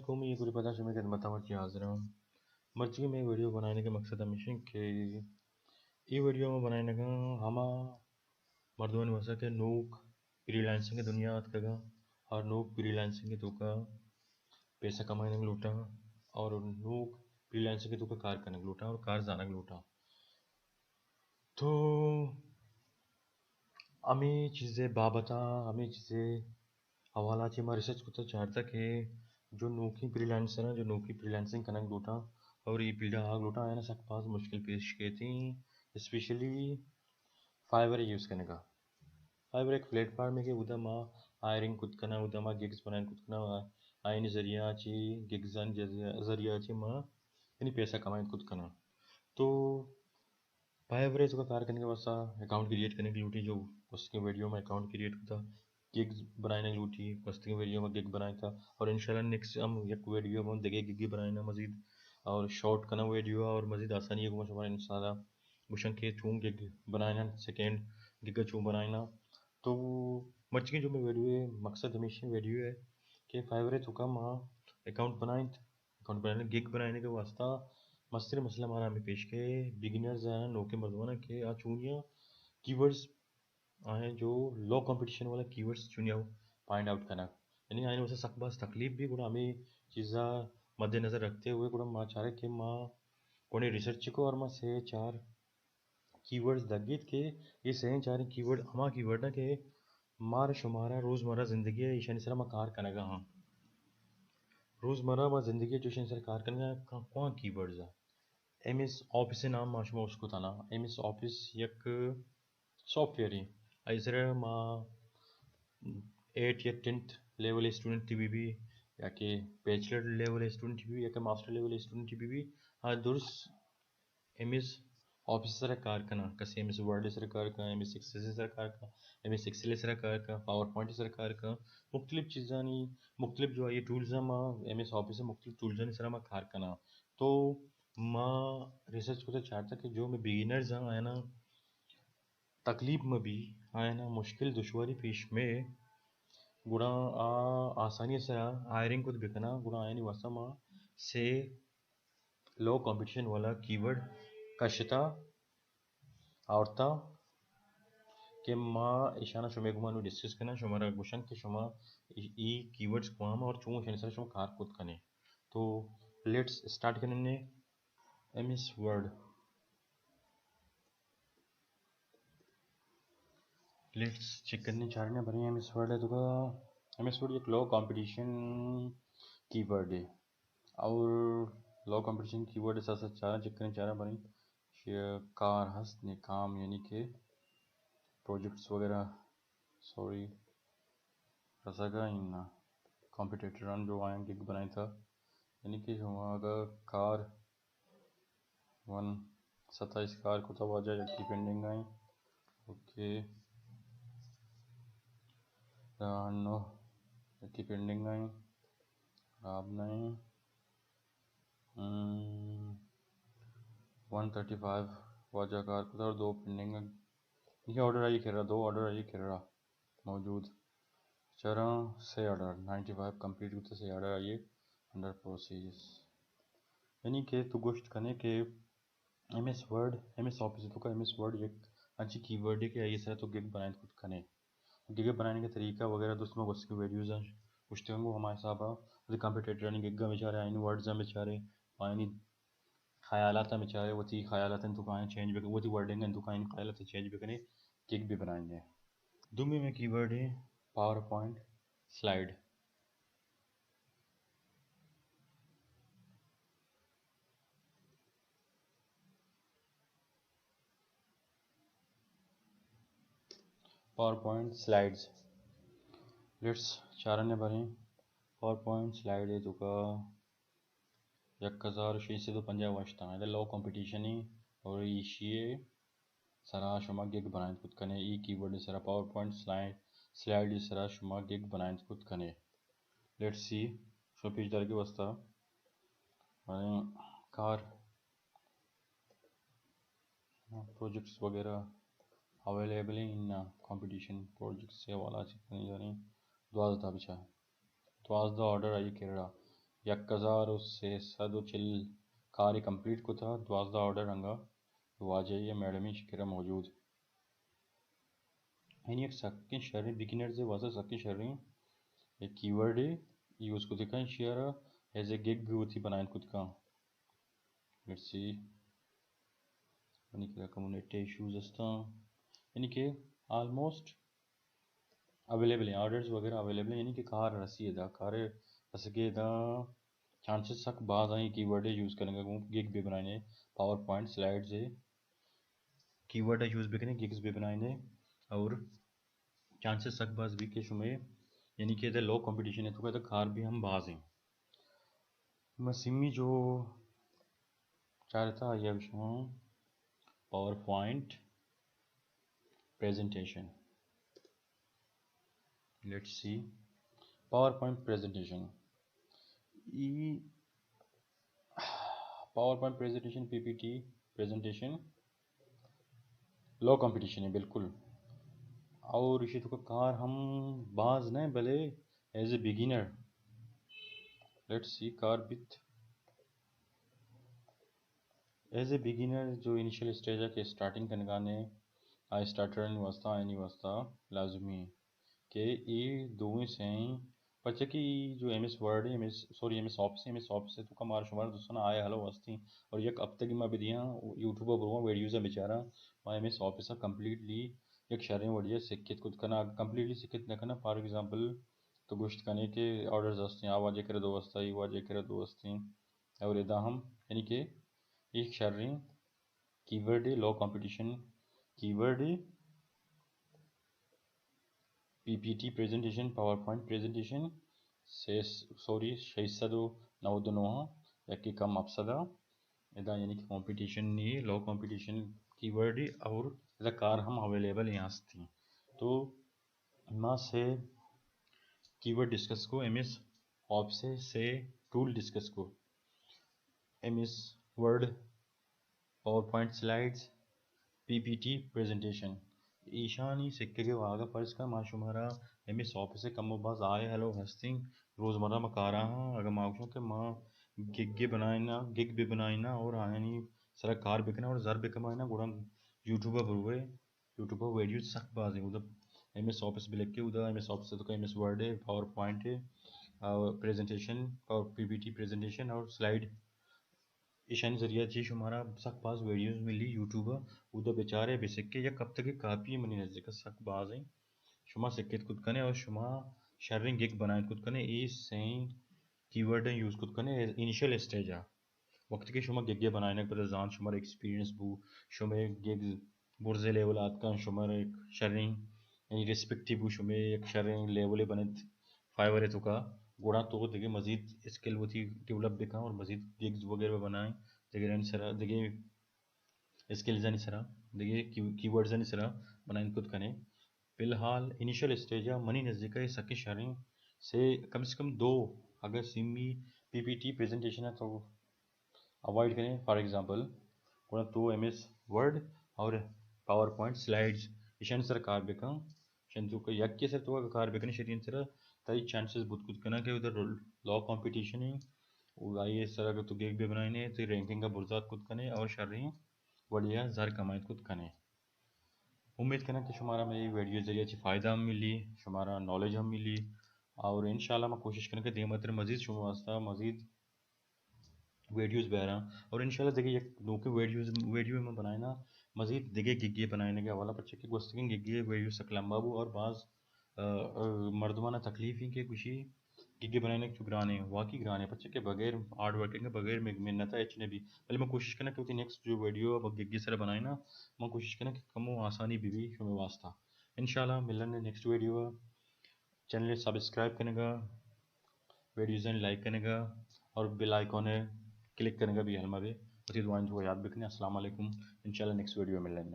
قومی، یک گوری پدا شمے خدمت ءَ مرچی حاضر آں۔ مرچی میں ویڈیو بنانے کا مقصد ہمیش ایں کہ اے ویڈیو ما بنائینگاں ہما مردمانی واسطہ کہ نوک فری لانسنگ دنیا اتکگاں اور نوک فری لانسنگ توکا پیسہ کمائینگ لوٹاں اور نوک فری لانسنگ توکا کار کنگ لوٹاں اور کار زانگ لوٹاں۔ تو ہمے چیزے بابت ءَ، ہمے چیزے حوالہ چہ ما ریسرچ کتا، چارتا کہ جو نوکیں فری لانسر ہیں، جو نوکیں فری لانسنگ کنگ لوٹاں اور اے فیلڈ ءَ آگ لوٹاں، آیاں سک باز مشکل پیش کیتیں، اسپیشلی فائیور یوز کنگا۔ فائیور ایک پلیٹ فارم ہے کہ ادا ما ہائرنگ کت کناں، ادا ما گگز بنائیں کت کناں، آئینی ذریعہ چی، گگزانی ذریعہ، ذریعہ چی ما یعنی پیسہ کمائیں کت کناں۔ تو فائیور ءِ توکا کار کنگ ءِ واسطہ اکاؤنٹ کریئیٹ کنگ لوٹی، جو گوستگیں ویڈیو میں اکاؤنٹ کریئیٹ کتا، گگز بنائینگ لوٹی، گوستگیں ویڈیو میں گگ بنائینتا، اور انشاءاللہ نیکسٹ ہم یک ویڈیو میں دگہ گگے بنائیناں مزید، اور شارٹ کناں ویڈیو اور مزید آسانی ہے کہ شما انشاءاللہ گوشاں کہ چون گگ بنائیناں، سیکنڈ گگ چون بنائیناں۔ تو مرچی جو میں ویڈیو ہے، مقصد ہمیش ایں ویڈیو ہے کہ فائیور ءِ توکا ما اکاؤنٹ بنائیں، اکاؤنٹ بنائینگ، گگ بنائینگ ءِ واسطہ مستریں مسئلہ مارا ہمے پیش کئے، بگنرز آں، نوکیں مردماں کہ آ چونیا کی ورڈز آیاں جو لو کمپٹیشن والا کی ورڈز چونیا فائنڈ آؤٹ کنگ، یعنی آیانی واسطہ سک باز تکلیف بی۔ گڑا ہمے چیزا مد نظر رکھتے ہوئے گڑا ما چارے کہ ما کونے ریسرچ کو اور ما سے چار کی ورڈز دگیت کہ اے سئیں چاریں کی ورڈ ہما کی ورڈ اَں کہ مارا شمارا روزمرہ زندگی ءَ ایشانی سرا ما کار کنگا ہاں۔ روزمرہ ما زندگی ءَ جو ایشانی سرا کار کنگا ہاں، کواں کی ورڈز اَں؟ ایم ایس آفس ءِ نام ما شما اشکتا نا۔ ایم ایس آفس یک سافٹ ویئر ایں، آئی سرا ما ایٹ یا ٹینتھ لیول اسٹوڈنٹ بی بی یا کہ بیچلر لیول اسٹوڈنٹ بی بی یا کہ ماسٹر لیول اسٹوڈنٹ بی بی، آ درست ایم ایس آفس سرا کار کناں، کسے ایم ایس ورڈ سرا کار کناں، ایم ایس ایکسل سرا کار کناں، ایم ایس ایکسل سرا کار کناں، پاور پوائنٹ سرا کار کناں، مختلف چیزانی، مختلف جو آئی ٹولز اَں، ما ایم ایس آفس ءِ مختلف ٹولزانی سرا ما کار کناں۔ تو ما ریسرچ کتا، چارتا کہ جو میں بگنرز اَں، آیانا تکلیف مہ بی، آیانا مشکل دشواری پیش مہ، گڑا آ آسانی سرا ہائرنگ کت بکناں۔ گڑا آیانی واسطہ ما سے لو کمپٹیشن والا کی ورڈ کشتا آورتا کہ ما ایشانا شمے گما نوں ڈسکس کناں، شمارا گوشاں کہ شما ای، ای کی ورڈز کواں اور چون ایشانی سرا شما کار کت کنے۔ تو لیٹس اسٹارٹ کننے M S Word. Let's check کرنے چارنے بریں ایم ایس ورڈ ءِ توکا۔ ایم ایس ورڈ یک لو کمپٹیشن کی ورڈ ہے اور لو کمپٹیشن کی ورڈ ءِ ساتھ ساتھ چاراں، چیک کرنے چاراں بریں کار ہست نے کام، یعنی کہ پروجیکٹس وغیرہ، سوری، رسگا ایں نا، کمپیٹیٹران جو آیاں گگ بنائیں تھا، یعنی کہ شما اگا کار ون ستائیس کار کتا واجہ، یکی پینڈنگ ایں۔ اوکے۔ نو یکی پینڈنگ ایں۔ خراب نہیں۔ ہم، ون تھرٹی فائیو واجہ کار کتا اور دو پینڈنگ ایں۔ یہ آرڈر آئی کرا، دو آرڈر آئی کرا موجود۔ چراں سے آرڈر نائنٹی فائیو کمپلیٹ کتا، سے آرڈر آئی انڈر پروسیس۔ یعنی کہ تو گوشت کنے کہ M S Word, M S office ءِ توکا ایم ایس ورڈ یک انچیں کی ورڈے کہ آئی سرا تو گگ بنائینت کت کنے۔ گگ بنائینگ ءِ طریقہ وغیرہ درست ما گوستگیں ویڈیوز اَں گوشتگ اَں، گوں ہما حساب ءَ وتی کمپیٹیٹرانی گگاں بچارے، آیانی ورڈز اَں بچارے، آیانی خیالات اَں بچارے، وتی خیالات اَں توکا آیاں چینج بکنے، وتی ورڈنگ اَں توکا آیانی خیالات چینج بکنے، گگ بہ بنائینے۔ دومی میں کی ورڈ ہے power point slide. Power point slides. Let's چارنے بریں۔ پاور پوائنٹ سلائیڈ ءِ توکا یک ہزار شش سد و پنجاہ وشتاں۔ ادا لو کمپٹیشن ایں اور ایشی ءِ سرا شما گگ بنائینت کت کنے۔ ای کی ورڈ ءِ سرا، پاور پوائنٹ سلائیڈ، سلائیڈ ءِ سرا شما گگ بنائینت کت کنے۔ لیٹس سی، شما پیش دارگ ءِ واسطہ، یعنی کار، پروجیکٹس وغیرہ اویلیبل ایں، اناں کمپٹیشن پروجیکٹس ءِ حوالہ چہ کنی داریں۔ دوازدہ بچار، دوازدہ آرڈر آئی کرا۔ یک ہزار و سیصد و چل کارے کمپلیٹ کتا، دوازدہ آرڈر انگا واجہ یا میڈم اش کرا موجود۔ یعنی یک سکیں شریں، بگنرز واسطہ سکیں شریں یک کیورڈ یوز کت کن، شیارا ایز اے گگ وتی بنائن کت کن۔ لیٹس سی، یعنی کہ کمیونٹی ایشوز ہستاں، یعنی کہ آلموسٹ اویلیبل ہیں، آرڈرز وغیرہ اویلیبل ہیں، یعنی کہ کار رسی ادا، کار رسگے ادا، چانسز سک باز ہیں کیورڈ یوز کرنے کا، گگ بھی بنائیں، پاور پوائنٹ سلائیڈز ہے، کیورڈ یوز بھی کریں، گگز بھی بنائیں، اور چانسز سک باز بھی کہ شمے، یعنی کہ ادا لو کمپٹیشن ہے تو کہ ادا کار بھی ہم باز ہیں۔ ما سیمی جو چارتا یا شما PowerPoint presentation, let's see, PowerPoint presentation, ای PowerPoint presentation, P P T presentation, low competition ہے بالکل۔ اور اسی تو کا کار ہم باز نہیں، بلے ایز اے بگینر، لیٹس سی، کار بیت ایز اے بگینر جو انیشل اسٹیج ہے کہ اسٹارٹنگ کرنے کا نے، آئی اسٹارٹر واسطہ، آئینی واسطہ لازمی ہے کہ یہ دوئیں سے ہیں، پرچہ کہ جو ایم ایس ورڈ ہے، M S, sorry, M S Office ہے، ایم ایس آفس ہے تو کمار شمار دوستان آئے ہلو واسطے، اور یک ہفتہ کی ما بھی دیاں یوٹیوب پر برواں ویڈیوز بچاراں، ما ایم ایس آفس کمپلیٹلی یک شریں وڑیا سکت کت کنا، کمپلیٹلی سکت نہ کنا۔ فار ایگزامپل تو گوشت کنے کہ آرڈرز ہستیں، آ واجہ کرے دو ہستا، ای واجہ کرے دو ہستیں، اور ادا ہم یعنی کہ ایک شریں کیورڈ ہے، لو کمپٹیشن کیورڈ ہے، P P T presentation, PowerPoint presentation, سے، سوری، شش سد و نود و نو، یکی کم اپسدا۔ ادا یعنی کہ کمپٹیشن نہیں، لو کمپٹیشن کیورڈ ہے، اور ادا کار ہم اویلیبل ہیں ہستی۔ تو ما سے کیورڈ ڈسکس کو، ایم ایس آفس سے ٹول ڈسکس کو، M S Word, PowerPoint slides, P P T presentation. ایشانی سکگے واگا فرض کن ما شمارا ایم ایس آفس کم و باز آئے ہلو ہستیں، روزمرہ ما کارا ہاں، اگر ما گوشوں کہ ما گگے بنائینا، گگ بھی بنائینا اور آیانی سرا کار بکنا اور زر بکمائینا، گڑا یوٹیوب بروے، یوٹیوب ءَ ویڈیوز سک باز ایں۔ اودا ایم ایس آفس بلکے، اودا ایم ایس آفس ءِ توکا ایم ایس ورڈ ہے، پاور پوائنٹ ہے، اور پریزنٹیشن، پاور پی پی ٹی پریزنٹیشن اور سلائیڈ، ایشانی ذریعہ چی شمارا سک باز ویڈیوز ملی یوٹیوب ءَ۔ اودا بچارے بسکے، یک ہفتگے کافی، منی نزدیک سک باز ایں۔ شما سکت کت کنے اور شما شریں گگ بنائیں کت کنے، اے سئیں کیورڈ یوز کت کنے انیشل اسٹیج ءَ۔ وقتی کہ شما گگے بنائینگ پدا زانت، شمارا ایکسپیرینس بو، شمے گگ برزے لیول آتکن، شمارا یک شریں یعنی ریسپیکٹی بو، شمے یک شریں لیولے بنت فائیور ءِ توکا، گڑا تو دگہ مزید اسکل وتی ڈیولپ بکن اور مزید گگز وغیرہ بنائیں، دگہ سرا، دگہ اسکلزانی سرا، دگہ کی، کی ورڈزانی سرا بنائین کت کنے۔ فی الحال انیشل اسٹیج ءَ منی نزیک ءَ سکیں شریں سے، کم سے کم دو، اگر سیمی پی پی ٹی پریزنٹیشن ءَ تو اوائڈ کریں، فار ایگزامپل گڑا تو ایم ایس ورڈ اور پاور پوائنٹ سلائیڈز ایشانی سر کار بکن، ایشانی تو کہ یکی سر تو اگر کار بکنے شریں سر، تئی چانسز بوت کت کنا کہ ادھر لو کمپٹیشن ہے، اور آئی سر اگر تو گگ بھی بنائینے تو رینکنگ کا برزات کت کنے اور شریں وڑیا زر کمائیت کت کنے۔ امید کناں کہ شمارا مئے ویڈیو ذریعہ چی فائدہ ہم ملی، شمارا نالج ہم ملی، اور انشاءاللہ ما کوشش کناں کہ دیما تر مزید شما واسطہ مزید ویڈیوز بیاراں، اور انشاءاللہ دگہ یک نوکیں ویڈیوز، ویڈیو ما بنائیناں، مزید دگہ گگے بنائینگ ءِ حوالہ، پرچہ کہ گوستگیں گگے ویڈیو سک لمبا بو اور باز، آ، آ، مردمانا تکلیف ایں کہ گوشی گگے بنائینگ چو گران ایں، واقعی گران ایں، پرچہ کہ بغیر ہارڈ ورکنگ ءَ، بغیر مہ، محنت ءَ ہچ نہ بی۔ بلے من کوشش کناں کہ وتی نیکسٹ جو ویڈیو ءَ گگے سر بنائیناں، من کوشش کناں کہ کمو آسانی بی بی شمے واسطہ۔ انشاءاللہ ملن نیکسٹ ویڈیو ءَ۔ چینل سبسکرائب کنگا، ویڈیوز لائک کنگا اور بیل آئیکن کلک کنگا بھی حال مہ بے۔ وتی دعائیں تو یاد بکنے۔ السلام علیکم، انشاءاللہ نیکسٹ ویڈیو ءَ ملن۔